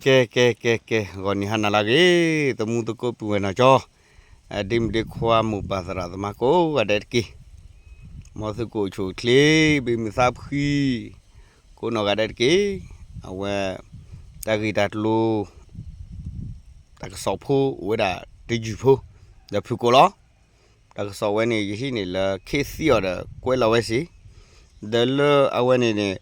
ကဲ ကဲ ကဲ ကဲ ဂီၤနံၤဟါနၤလၢအဂ့ၤ သမူသကိးပုၢ်ဝဲၢ်နီၢ်ကၠီ, ဒ့မုၣ်ဒ့ခွါမိၢ်ပၢ်သရၣ်သမါကိးဂၤဒဲးတက့ၢ်. မ်သုကအိၣ်ဆူၣ်အိၣ်ချ့ ဘ့ၣ်မုာ်သးဖှံ ကိးနီၢ်ဂၤဒဲးတက့ၢ်. အဝဲ တၢ်ဂ့ၢ်တၢ်ကျိၤ တၢ်ကစီၣ်ဖိအိၣ်ဝဲဒၣ်တယုၢ်ဖိ ဒီးဖုၣ်ကိာ်လီၤ. တၢ်ကစီၣ်ဝဲန့ၣ် ယဟံးန့ၢ်လၢ ခေတ်သစ် အီၤဒီးကွဲးလီၤဝဲစ့ၢ်, ဒီးလၢအဝဲန့ၣ်န့ၣ်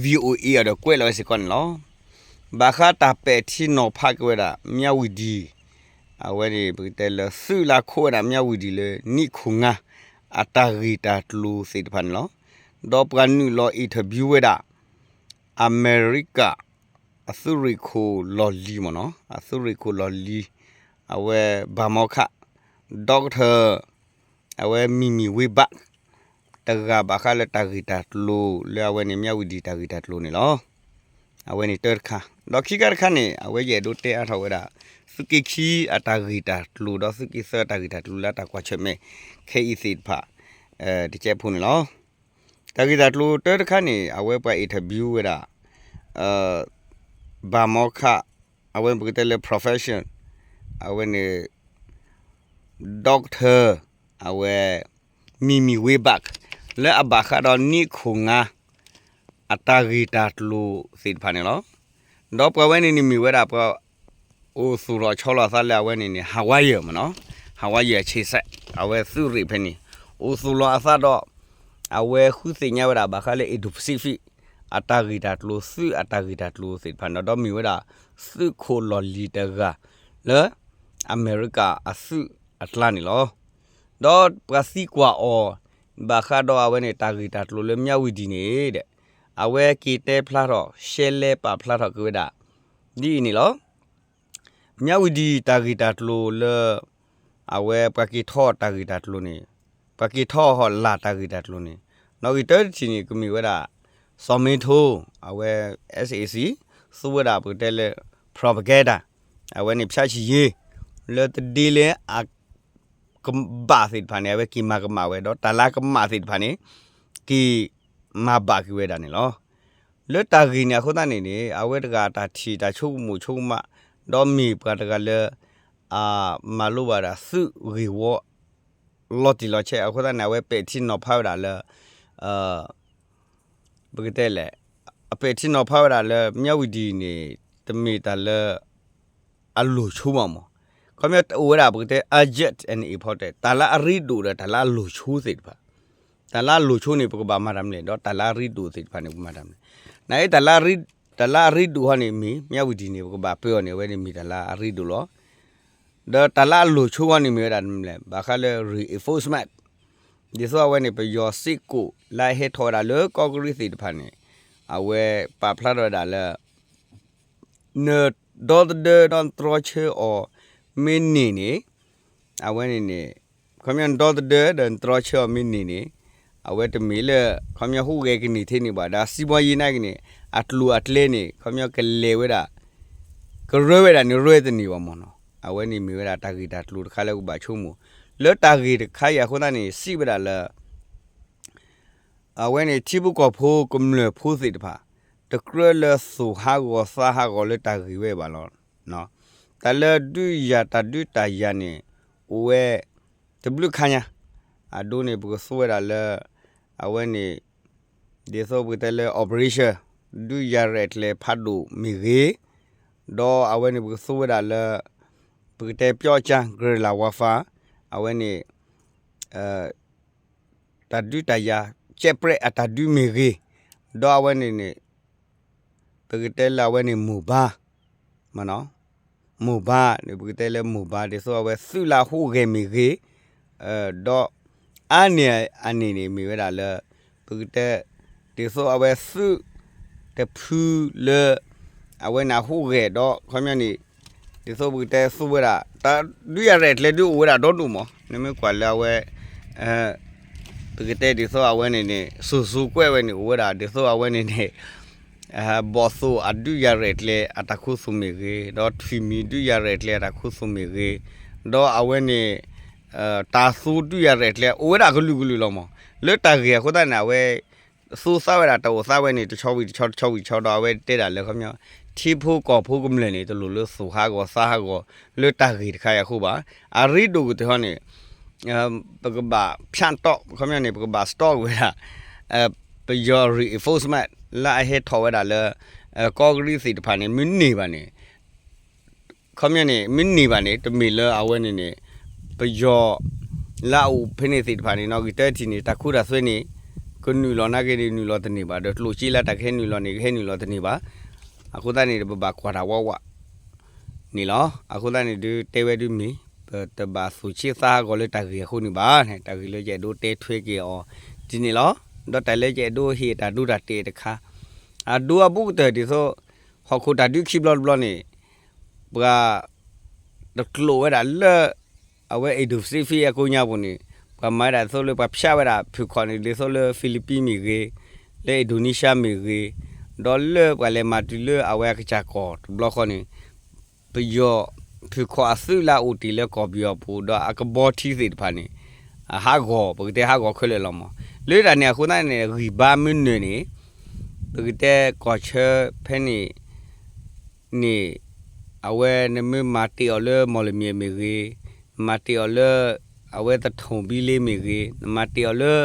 VOA အီၤဒီးကွဲးလီၤဝဲစ့ၢ်ကီးန့ၣ်လီၤ. ဘၣ်ဃးတၢ်ပဲာ်ထံနီၤဖးက့ၤဝဲဒၣ် မြဝတီ အဝဲန့ၣ် ပကတဲလၢသုးလၢခိးဝဲဒၣ် မြဝတီ လၢနံၣ်ခိၣ်ငါ အတၢ်ဂ့ၢ်တၢ်ကျိၤသ့ၣ်တဖၣ်န့ၣ်လီၤ. ဒီးပှၤနုာ်လီၤ interview ဝဲဒၣ် အမဲရကၤ အသုးရ့ၣ်ခိၣ်လီၢ်လံၤမ့ၢ်နီၤ, အသုးရ့ၣ်ခိၣ်လီၢ်လံၤ အဝဲဘၣ်မီခး doctor အဝဲမံၤမံၤဝ့ဘး တဂၤဘၣ်ဃးလၢတၢ်ဂ့ၢ်တၢ်ကျိၤလၢအဝဲန့ၣ် မြဝတီ တၢ်ဂ့ၢ်တၢ်ကျိၤန့ၣ်လီၤ. အဝဲန့ၣ်တၢတခါ, ဒီးခံခါတခါန့ၣ် အဝဲယအဲၣ်ဒိးတဲအါထီၣ်ဝဲဒၣ် သုးက့ခံအတၢ်ဂ့ၢ်တၢ်ကျိၤ ဒီးသုးက့သၢတၢ်ဂ့ၢ်တၢ်ကျိၤလၢတၢ်ကွၢ်ဆၢၣ်မဲာ် ခဲအံၤသ့ၣ်တဖၣ် တကဲးဖိန့ၣ်လီၤ. တၢ်ဂ့ၢ်တၢ်ကျိၤတၢတခါန့ၣ် အဝဲပှၤ interview ဝဲဒၣ် ဘၣ်မီခး အဝဲပကတဲလၢ profession အဝဲန့ၣ် doctor အဝဲ မံၤမံၤဝ့ဘး လၢအဘၣ်ဃးဒီးနံၣ်ခိၣ်ငါ အတၢ်ဂ့ၢ်တၢ်ကျိၤသ့ၣ်တဖၣ်န့ၣ်လီၤ. ဒီးပှၤဝဲန့ၣ်န့ၣ်မ့ၢ်ဝဲဒၣ်ပှၤ အိၣ်သူၣ်လီၤဆီလီၤအသးလၢအဝဲန့ၣ်န့ၣ် Hawaii မ့ၢ်နီၤ, Hawaii ဆ့ဆဲး အဝဲသုးရ့ၣ်ဖဲန့ၣ် အိၣ်သူၣ်လီၤအသးဒီး အဝဲဃုသ့ၣ်ညါဝဲဒၣ်ဘၣ်ဃးလၢ Indo-Pacific အတၢ်ဂ့ၢ်တၢ်ကျိၤ သုးအတၢ်ဂ့ၢ်တၢ်ကျိၤသ့ၣ်တဖၣ်န့ၣ် ဒီးမ့ၢ်ဝဲဒၣ် သုးခိၣ်လီၢ်လံၤတဂၤ လၢ အမဲရကၤအသုးအကျါန့ၣ်လီၤ. ဒီးပှၤသံကွၢ်အီၤ ဘၣ်ဃးဒီးအဝဲန့ၣ် တၢ်ဂ့ၢ်တၢ်ကျိၤလၢ မြဝတီ န့ၣ်ဒီး အဝဲက့ၤတဲဖျါထီၣ် ရှဲလဲပာ်ဖျါထီၣ်က့ၤဝဲဒၣ် ဒ်အံၤန့ၣ်လီၤ. မြဝတီ တၢ်ဂ့ၢ်တၢ်ကျိၤလၢ အဝဲပှၤက့ၤထီၣ်တၢ်ဂ့ၢ်တၢ်ကျိၤန့ၣ် ပှၤက့ၤထီၣ်ဟီၣ်လာ်တၢ်ဂ့ၢ်တၢ်ကျိၤန့ၣ် နီၣ်ဂံၢ်တၢတထံၣ်န့ၣ် ကမ့ၢ်ဝဲဒၣ် စီၤမ့ထိ အဝဲ SAC သူဝဲဒၣ်ပကတဲလၢ propaganda အဝဲန့ၣ်ဖၠၣ်ဆံယ့ လၢတဒ့လၢအ ကဘၣ်သ့ၣ်တဖၣ်န့ၣ် အဝဲက့ၤမၤကမၣ်ဝဲ ဒီးတၢ်လၢအကမၣ်သ့ၣ်တဖၣ်န့ၣ် က့ၤမၤဘၣ်က့ၤဝဲဒၣ်န့ၣ်လီၤ. လၢတၢ်ဂ့ၢ်န့ၣ်အဃိသတးန့ၣ်န့ၣ် အဝဲတဂၤအတၢ်ထံၣ်တၢ်ဆိကမိၣ်ဆိကမး ဒီးမ့ၢ်ပှၤတဂၤလၢ အမၤလိဘၣ်ဒၣ်သုးဂ့ၢ်ဝီ လီၤတံၢ်လီၤဆဲးအဃိသတးန့ၣ် အဝဲပဲာ်ထံနီၤဖးဝဲဒၣ်လၢ ပကတဲလဲၣ် အပဲာ်ထံနီၤဖးဝဲဒၣ်လၢ မြဝတီ န့ၣ် တမ့ၢ်တၢ်လၢ အလိၤဆိဘၣ်မး. ခီပညီအိၣ်ဝဲဒၣ်ပကတဲ urgent and important တၢ်လၢအရ့ဒိၣ်ဒီးတၢ်လၢအလိၤဆိသ့ၣ်တဖၣ်, တၢ်လၢအလိၤဆိန့ၣ် ပကဘၣ်မၤတၢ်မနုၤလဲၣ် ဒီးတၢ်လၢအရ့ဒိၣ်သ့ၣ်တဖၣ်န့ၣ် ပကမၤတၢ်မနုၤလဲၣ်. နာ်အံၤ တၢ်လၢအရ့ဒိၣ်ဟီန့ၣ်မ့ၢ် မြဝတီ န့ၣ် ပကဘၣ်ပၢအီၤန့ၣ် အဝဲန့ၣ်မ့ၢ်တၢ်လၢအရ့ဒိၣ်လီၤ. ဒီးတၢ်လၢအလိၤဆိဝဲန့ၣ်မ့ၢ်ဝဲဒၣ်မနုၤလဲၣ် ဘၣ်ဃးလၢ reinforcement ဒ်သိးအဝဲန့ၣ် ပယီၤစ့ၢ်ကီးလၢအဟဲထီၣ်ဝဲဒၣ်လၢကီၢ်ကရံၣ်သ့ၣ်တဖၣ်န့ၣ် အဝဲပာ်ဖျါထီၣ်ဝဲဒၣ်လၢ နဒီသဒၢဒီးနတြီဆၢအီၤမ့ၢ်န့ၢ်န့ၣ် အဝဲန့ၣ်န့ၣ် ခီပညီနဒီသဒၢဒီးနတြီဆၢအီၤမ့ၢ်န့ၢ်န့ၣ် အဝဲတမ့ၢ်လၢ ခီပညီဟူးဂဲၤကန့ၢ်ထဲန့ၣ်ဘၣ် ဒီးစံးဘီယံၤနာ်က့န့ၣ် အကျိၤအကျဲန့ၣ် ခီပညီကလဲၤဝဲဒၣ် ကရၢဝဲဒၣ်န့ၣ် ရၢတန့ၢ်ဘၣ်မးနီၤ. အဝဲန့ၣ်မ့ၢ်ဝဲဒၣ်တၢ်ဂ့ၢ်တၢ်ကျိၤတခါလၢကဘၣ်ဆိကမိၣ် လၢတၢ်ဂ့ၢ်တခါအံၤအဃိသတးန့ၣ် စံးဝဲဒၣ်လၢ အဝဲန့ၣ် ထံဖိကီၢ်ဖိကမျၢၢ်ဖိသ့ၣ်တဖၣ် တကြၢးလၢသူၣ်ဟးဂီၤသးဟးဂီၤလၢတၢ်ဂ့ၢ်ဝဲဘၣ်လီၤ. တၢ်လၢဒုးယၤတၢ်ဒုးတၢ်ယၤန့ၣ် အိၣ်ဝဲ တဘျုးခါညါ အဒိန့ၣ် ပကသူဝဲဒၣ်လၢ အဝဲန့ၣ် ဒ်သိးပကတဲလၢ operation ဒုးယၤရဲၣ်ကျဲၤဖးဒိၣ်မ့ၢ်ဂ့ၤ, ဒီးအဝဲန့ၣ် ပကသူဝဲဒၣ်လၢ ပကတဲ ပြောက်ကျား guerrilla warfare အဝဲန့ၣ် တၢ်ဒုးတၢ်ယၤ ကဲးပြဲးအတၢ်ဒုးမ့ၢ်ဂ့ၤ, ဒီးအဝဲန့ၣ်န့ၣ် ပကတဲလၢအဝဲန့ၣ် မိၢ်ဘါ မိၢ်ဘါန့ၣ် ပကတဲလၢမိၢ်ဘါ ဒ်သိးအဝဲသုးလၢအဟူးဂဲၤမ့ၢ်ဂ့ၤ, ဒီးအါန့ၢ်အန့ၣ်န့ၣ် မ့ၢ်ဝဲဒၣ်လၢ ပကတဲ ဒ်သိးအဝဲသုးတဖုလၢ အဝဲန့ၣ်အဟူးဂဲၤဒီး ခီပညီန့ၣ် ဒ်သိးပကတဲသူဝဲဒၣ် တၢ်ဒုးယၤရဲၣ်ကျဲၤဒုးအိၣ်ဝဲဒၣ်ဒီဒိၣ်မး နမ့ၢ်ကွၢ်လၢအဝဲ ပကတဲဒ်သိးအဝဲန့ၣ်န့ၣ် စိၤစိၤကွဲးဝဲန့ၣ် အိၣ်ဝဲဒၣ်ဒ်သိးအဝဲန့ၣ်န့ၣ် ဘီၣ်သိၣ်အဒုးယၤရဲၣ်ကျဲၤအတၢ်ခူသူၣ်မ့ၢ်ဂ့ၤ, ဒီးထွံၣ်မံၤဒုးယၤရဲၣ်ကျဲၤအတၢ်ခူသူၣ်မ့ၢ်ဂ့ၤ, ဒီးအဝဲန့ၣ် တၢ်သိဒုးယၤရဲၣ်ကျဲၤ အိၣ်ဝဲဒၣ်ကလုာ်ကလုာ်လီၤမး. လၢတၢ်ဂ့ၢ်အဃိသတးန့ၣ် အဝဲ သူသၣ်ဝဲဒၣ်တၢ်အိၣ်သးဝဲန့ၣ် တဆီဝံၤတဆီ တဆီဝံၤတဆီဒီး အဝဲတဲဒၣ်လၢခီပညီ ထံဖိကီၢ်ဖိကမျၢၢ်န့ၣ် တလိၣ်လၢသူၣ်ဟးဂီၤသးဟးဂီၤလၢတၢ်ဂ့ၢ်တခါအံၤအဃိဘၣ်. အရ့ဒိၣ်ကတၢၢ်ဟီန့ၣ် ပကဘၣ် ဖြတ်တောက် ခီပညီန့ၣ် ပကဘၣ် stop ဝဲဒၣ် ပယီၤ reinforcement လၢအဟဲထီၣ်ဝဲဒၣ်လၢ ကီၢ်ကရံသ့ၣ်တဖၣ်န့ၣ် မ့ၢ်န့ၢ်ဘၣ်န့ၣ် ခီပညီန့ၣ် မ့ၢ်န့ၢ်ဘၣ်န့ၣ် တမ့ၢ်လၢအဝဲန့ၣ်န့ၣ် ပယီၤ လၢအအိၣ်ဖဲန့ၣ်သ့ၣ်တဖၣ်န့ၣ် နီၣ်ဂံၢ်တၢထံၣ်န့ၣ် တၢ်ခူတၢ်သွဲန့ၣ် ကနုာ်လီၤနာ်က့န့ၣ် နုာ်လီၤတန့ၢ်ဘၣ် ဒီးကျိၣ်စ့လၢတၢ်ကဟဲနုာ်လီၤန့ၣ် ကဟဲနုာ်လီၤတန့ၢ်ဘၣ်. အဃိသတးန့ၣ် ပဘၣ်ကွၢ်တၢ်ဝးဝး န့ၣ်လီၤ. အဃိသတးန့ၣ်ဒုး တဲဝဲဒုးမ့ၢ် ပတဘၣ်သူၣ်ဆ့သးဟးဂီၤလၢတၢ်ဂ့ၢ်အဃိန့ၣ်ဘၣ်န့ၣ် တၢ်ဂ့ၢ်လၢယအဲၣ်ဒိးတဲထွဲက့ၤအီၤဒ်န့ၣ်လီၤ. ဒီးတၢ်လၢယအဲၣ်ဒိးဟ့ၣ်တၢ်ဒိတၢ်တဲာ်တခါ အဒိအဘူးကတၢၢ်ဒ်သိး ဟီၣ်ခိၣ်တၢ်ဒုးခံဘျီတဘျီန့ၣ် ပှၤ တကျိာ်ဝဲဒၣ်လၢ အဝဲ Indo-Pacific အကိးညါပူၤန့ၣ် ပှၤမၤဝဲဒၣ်သိးလၢပှၤဖၠးဝဲဒၣ်ဖုၣ်ခီၣ်န့ၣ် ဒ်သိးလၢ Philippines မ့ၢ်ဂ့ၤ, လၢ Indonesia မ့ၢ်ဂ့ၤ, ဒီးလၢပှၤလဲၤမၤတုၤလၢအဝဲအကစၢ်ကီၢ်တဘျီဃီန့ၣ် ပယီၤ ဖုၣ်ခီၣ်အသုးလၢအအိၣ်တ့ၢ်လၢကီၢ်ပယီၤပူၤ ဒီးအကဘီထံသ့ၣ်တဖၣ်န့ၣ် အဟးဂီၤ ပကတဲဟးဂီၤခဲလၢာ်လီၤမး. လၢတၢ်န့ၣ်အဃိသတးန့ၣ် ဂံၢ်ဘါမ့ၢ်နၢၤန့ၣ် ပကတဲကီၢ်ဆၢဖဲန့ၣ် န့ၣ် အဝဲနမ့ၢ်မၤတ့ၢ်အီၤလၢ မီၢ်လမၠဲၣ် မ့ၢ်ဂ့ၤ, နမၤတ့ၢ်အီၤလၢ အဝဲသထိၣ်ဘံလ့မ့ၢ်ဂ့ၤ, နမၤတ့ၢ်အီၤလၢ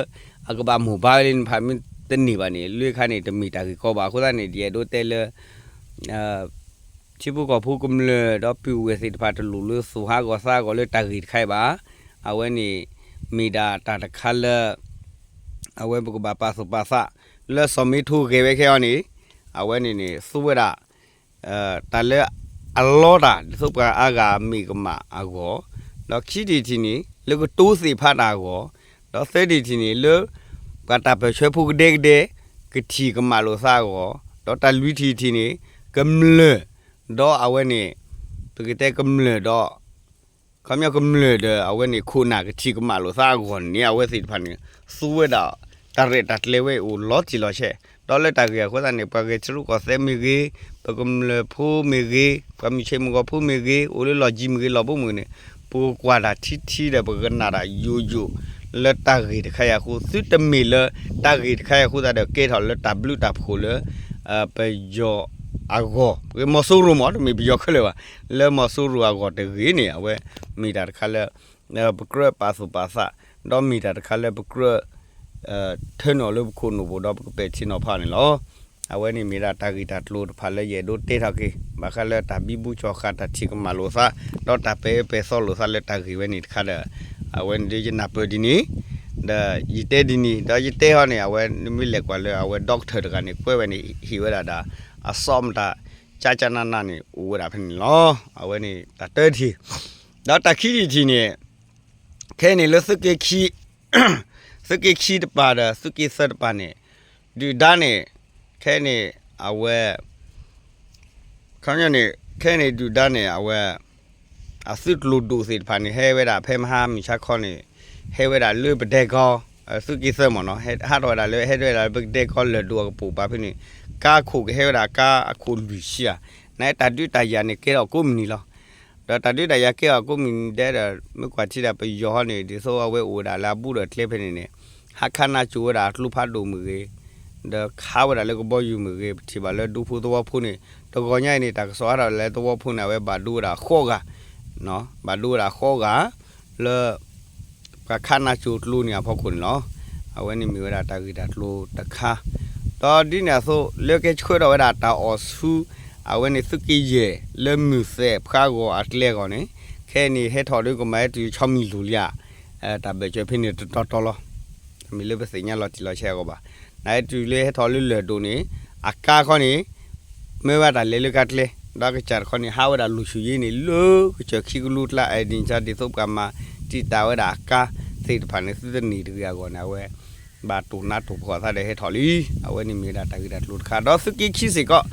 အကဘၣ်မိၢ်ပၢ်ဝဲလၢနဖးမ့ၢ်တန့ၢ်ဘၣ်န့ၣ် လၢခါန့ၣ် တမ့ၢ်တၢ်ဂ့ၢ်ကီဘၣ်. အဃိသတးန့ၣ် ယအဲၣ်ဒိးတဲလၢ ထံဖိကီၢ်ဖိကမျၢၢ်ဒီးပုၢ်ဝဲၢ်သ့ၣ်တဖၣ်တလိၣ်လၢသူၣ်ဟးဂီၤသးဟးဂီၤလၢတၢ်ဂ့ၢ်တခါအံၤဘၣ်. အဝဲန့ၣ် မ့ၢ်ဒၣ်တၢ်တခါလၢ အဝဲပကဘၣ်ပာ်သူၣ်ပာ်သး လၢစီၤမ့ထိဂဲၤဝဲခဲအံၤန့ၣ် အဝဲန့ၣ်န့ၣ် သူဝဲဒၣ် တၢ်လၢအလီတၢ် ဒ်သိးပှၤအါဂၤမ့ၢ်ကမၣ်အဂီၢ်, ဒီးခံထံၣ်တထံၣ်န့ၣ် လၢကတိၤသ့ၣ်ဖးတၢ်အဂီၢ်, ဒီးသၢထံၣ်တထံၣ်န့ၣ် လၢ ပှၤတၢ်ပၢၢ်ဆၢဖိကဒဲကဒဲ ကထံၣ်ကမၣ်လိာ်သးအဂီၢ်, ဒီးတၢ်လွံၢ်ထံၣ်တထံၣ်န့ၣ် ကမျၢၢ် ဒီးအဝဲန့ၣ် ပကတဲကမျၢၢ်ဒီး ခီပညီကမျၢၢ်ဒီးအဝဲန့ၣ်ခိၣ်နၢ်ကထံၣ်ကမၣ်လိာ်သးအဂီၢ်န့ၣ် အဝဲသ့ၣ်တဖၣ်န့ၣ် သူဝဲဒၣ် တၢ်ရဲၣ်တၢ်ကျဲၤဝဲအိၣ်လီၤတံၢ်လီၤဆဲး, ဒီးလၢတၢ်ဂ့ၢ်အဃိသတးန့ၣ် ပှၤဂဲၤထံရူၢ်ကီၢ်သဲးမ့ၢ်ဂ့ၤ, ပကမျၢၢ်ဖိမ့ၢ်ဂ့ၤ, ပှၤမုၢ်ဆ့ၣ်မုၢ်ဂီၤဖိမ့ၢ်ဂ့ၤ, အိၣ်လၢလီၢ်ကံမ့ၢ်ဂ့ၤ လီၢ်ဘူးမ့ၢ်ဂ့ၤန့ၣ် ပကကွၢ်တၢ်ထံထံဒီး ပကကနၣ်တၢ်ယိာ်ယိာ် လၢတၢ်ဂ့ၢ်တခါအံၤအဃိ သုတမ့ၢ်လၢတၢ်ဂ့ၢ်တခါအံၤအဃိသတးဒီး ကဲထီၣ်လၢတၢ်ဘျုးတၢ်ဖှိၣ်လၢ ပယီၤအဂီၢ်, မီၤစိရိၤမး တမ့ၢ်ပယီၤခဲလၢာ်ဘၣ်, လၢမီၤစိရိၤအဂီၢ်တဂ့ၤန့ၣ် အဝဲမ့ၢ်တၢ်တခါလၢ ပကြၢးပာ်သူၣ်ပာ်သး, ဒီးမ့ၢ်တၢ်တခါလၢပကြၢး ထၢနုာ်လၢပခိၣ်နူာ်ပူၤဒီးပကပဲာ်ထံနီၤဖးန့ၣ်လီၤ. အဝဲန့ၣ်မ့ၢ်ဒၣ်တၢ်ဂ့ၢ်တၢ်ကျိၤတဖၣ်လၢယအဲၣ်ဒိးတဲထီၣ်က့ၤ ဘၣ်ဃးလၢတၢ်ဘံဘူကၠီၤဃာ် တၢ်ထံၣ်ကမၣ်လိာ်သး ဒီးတၢ်ပဲာ်အၢပဲာ်သီလိာ်သးလၢတၢ်ဂ့ၢ်ဝဲန့ၣ်တခါဒီး အဝဲန့ၣ်ဒုးယနၢ်ပၢၢ်ဒ်န့ၣ် ဒီးယတဲဒ်န့ၣ် ဒီးယတဲဟီန့ၣ် အဝဲနမ့ၢ်လဲၤကွၢ်လၢအဝဲ doctor တဂၤန့ၣ် ကွဲးဝဲန့ၣ် ဟ့ၣ်ဝဲဒၣ်ဒီး အစီမတၤ ကၠၢ်ကၠၢ်နးနးန့ၣ် အိၣ်ဝဲဒၣ်ဖဲန့ၣ်လီၤ. အဝဲန့ၣ်တၢ်တၢထံၣ်, ဒီးတၢ်ခံထံၣ်တထံၣ်န့ၣ် ခဲအံၤန့ၣ်လၢ သုးက့ခံတပၤဒီး သုးက့သၢတပၤန့ၣ် ဒုၣ်ဒါန့ၣ် ခဲအံၤန့ၣ် အဝဲ ခီပညီန့ၣ် ခဲအံၤန့ၣ် ဒုၣ်ဒါန့ၣ် အဝဲ အသုးကျိၤဒိၣ်သ့ၣ်တဖၣ်န့ၣ် ဟဲဝဲဒၣ်ဖဲမဟါမုၢ်ဆါခီန့ၣ် ဟဲဝဲဒၣ်လၢပဒဲကီ သုးက့သၢမ့ၢ်နီၤ ဟဲထီၣ်ဝဲဒၣ်လၢ ဟဲထီၣ်ဝဲဒၣ်လၢပဒဲကီလၢၢ်ဒိၣ်အကပိာ်ပၤဖဲန့ၣ် ကါခိၣ်ကဟဲဝဲဒၣ်ကါအခိၣ်လွံၢ်ဆံဧါ, နတၢ်ဒုးတၢ်ယၤန့ၣ် ကဲထီၣ်ကိးမုၢ်နံၤလီၤ. ဒီးတၢ်ဒုးတၢ်ယၤကဲထီၣ်ကိးမုၢ်နံၤဒဲးဒီး မ့ၢ်ကွၢ်ထံဒၣ်ပယီၤဟီန့ၣ် ဒ်သိးအဝဲအိၣ်ဝဲဒၣ်လၢအဘူးဒီးကျဲဖဲန့ၣ်န့ၣ် ဟးခးနါစိၤဝဲဒၣ်အကျိဖးဒိၣ်မ့ၢ်ဂ့ၤ, ဒီးခးဝဲဒၣ်လၢကဘီယူၤမ့ၢ်ဂ့ၤ, ပထံၣ်ဘၣ်လၢဒူဖိသဝီဖိန့ၣ် တဂီၤညါအံၤန့ၣ် တၢ်ကစီၣ်ဟးထီၣ်လၢသဝီဖိန့ၣ် အဝဲဘၣ်ဒိဝဲဒၣ်ဃိးဂၤ, ဘၣ်ဒိဝဲဒၣ်ဃိးဂၤ လၢ ပှၤခးနါစိၤကျိန့ၣ်အဖီခိၣ်န့ၣ်လီၤ. အဝဲန့ၣ်မ့ၢ်ဝဲဒၣ်တၢ်ဂ့ၢ်တၢ်ကျိၤတခါ, ဒီးဒ်န့ၣ်အသိး လၢကဲဆှၢထီၣ်ဝဲဒၣ်တၢ်အီၣ်ဆူ အဝဲန့ၣ်သုးက့ယဲၢ် လၢမုၢ်သဲးဖးဂီၤအကျဲအဂီၢ်န့ၣ် ခဲအံၤန့ၣ် ဟဲထီၣ်ဒုးကမၤဟဲတုၤဆီမံၤလိၤလံဧါ, တၢ်ဘၢၣ်စၢၤဖဲန့ၣ်တတီၤတီၤလီၤ. တမ့ၢ်လၢပသ့ၣ်ညါလီၤတံၢ်လီၤဆဲးအဂီၢ်ဘၣ်. နဟဲတုၤလၢဟဲထီၣ်လၢလၢၢ်ဒိၣ်န့ၣ် အကါခီန့ၣ် မၢဝဲတၢ်လဲၤလၢကါကျဲ, ဒီးကစၢ်တခီန့ၣ် ဟးဝဲဒၣ်လူၤဆူၣ်ယ့န့ၣ် လၢကစၢၢ်ခံကလူကျါ အဒံၣ်စၢ်ဒ်သိးပှၤမၤတံာ်တာ်ဝဲဒၣ်အကါသ့ၣ်တဖၣ်န့ၣ် သုတန့ၢ်တဂ့ၤအဂီၢ်န့ၣ် အဝဲ ဘၣ်တိၢ်နါတိၢ်ဖှီၣ်သးဒီးဟဲထီၣ်လံ. အဝဲန့ၣ်မ့ၢ်ဝဲဒၣ်တၢ်ဂ့ၢ်တၢ်ကျိၤတခါ ဒီးသုးက့ခံစ့ၢ်ကီး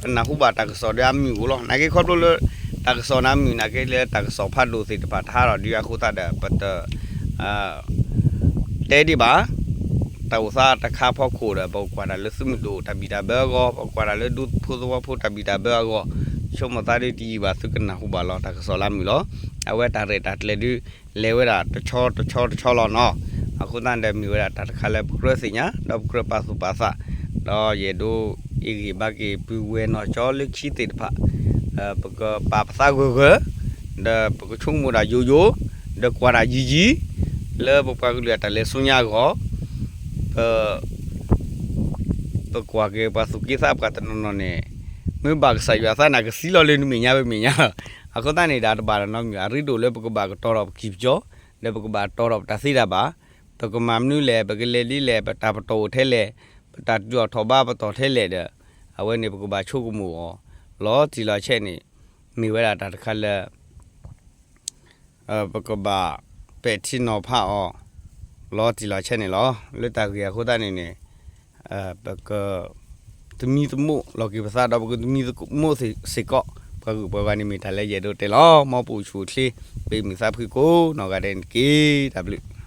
ပနၢ်ဟူဘၣ်တၢ်ကစီၣ်ဒီးအမုာ်အိၣ်လီၤ. နာ်က့ခီဖျိလၢ တၢ်ကစီၣ်န့ၣ်အမုာ်နာ်က့လၢတၢ်ကစီၣ်ဖးဒိၣ်သ့ၣ်တဖၣ်တဟးထီၣ်ဒုးအဃိသတးဒီး ပတ တဲဒံးဘၣ် တၢ်အိၣ်သးတခါဖီခိၣ်ဒီး ပကကွၢ်တၢ်လၢသုးမုၢ်ဒိၣ်တၢ်ဘံၣ်တၢ်ဘၢအဂီၢ်, ပကကွၢ်တၢ်လၢဒူဖိသဝီဖိတၢ်ဘံၣ်တၢ်ဘၢအဂီၢ်, ဆိကမိၣ်သးဒုးတယံာ်ဘၣ် သုကနၢ်ဟူဘၣ်လီၤ တၢ်ကစီၣ်လၢအမုာ်လီၤ. အဝဲတၢ်ရဲၣ်တၢ်ကျဲၤဒုး လဲၤဝဲဒၣ်တဆီတဆီတဆီလီၤနီၤ. အဃိသတးန့ၣ်ဒီး မ့ၢ်ဝဲဒၣ်တၢ်တခါလၢပကြၢးသ့ၣ်ညါ ဒီးပကြၢးပာ်သူၣ်ပာ်သး, ဒီးယအဲၣ်ဒိးအ့ၣ်ဂ့ၢ်ဘၣ်က့ၤ ပုၢ်ဝဲၢ်နီၢ်ကၠီလၢခံသ့ၣ်တဖၣ်, ပကပာ်ပသးဂၢၢ်ဂၢၢ်, ဒီးပကဆိကမိၣ်တၢ်ယိာ်ယိာ်, ဒီးကွၢ်တၢ်ယံၤယံၤ, လၢပပှၤကလုာ်အတၢ်လဲၤဆူညါအဂီၢ်, ပ ပကွၢ်က့ၤပှၤသူၣ်က့သးပှၢ်တနီၤနီၤန့ၣ်, မ့ၢ်ဘၣ်ကစၢ်ယွၤသးန့ၣ် ကသံလီၤလၢနမဲာ်ညါပမဲာ်ညါလီၤ. အဃိသတးန့ၣ်ဒီး တဘၣ်တၢ်နီတမံၤ အရ့ဒိၣ်လၢပကဘၣ်ကတီၤထီၣ်ပခံပကၠီ, ဒီးပကဘၣ်တီၤထီၣ်ပတၢ်သ့တၢ်ဘၣ်, ပကမၤမနုၤလဲၣ် ပကလဲၤဒ်လဲၣ် ပတၢ်ပတီၢ်အိၣ်ထဲလဲၣ်, ပတၢ်တုၤအီၣ်ထီၣ်ဘါပတီၢ်ထဲလဲၣ်ဒီး, အဝဲန့ၣ်ပကဘၣ်ဆိကမိၣ်အီၤ, လီၤတံၢ်လီၤဆဲးန့ၣ်, မ့ၢ်ဝဲဒၣ်တၢ်တခါလၢ ပကဘၣ်ပဲာ်ထံနီၤဖးအီၤ လီၤတံၢ်လီၤဆဲးန့ၣ်လီၤ. လၢတၢ်ဂ့ၢ်အဃိသတးန့ၣ်န့ၣ်, ပက သမံသမိးလီၤက့ၤပသးဒီး ပကသမံသမိးစ့ၢ်ကီး ပှၤဂုၤပှၤဂၤန့ၣ် မ့ၢ်တၢ်လၢယအဲၣ်ဒိးတဲလီၤ. မ်ပအိၣ်ဆူၣ်အိၣ်ချ့ ပမုာ်သးဖှံကိးနီၢ်ဂၤဒဲးန့ၣ်တက့ၢ်. တၢ်ဘျုး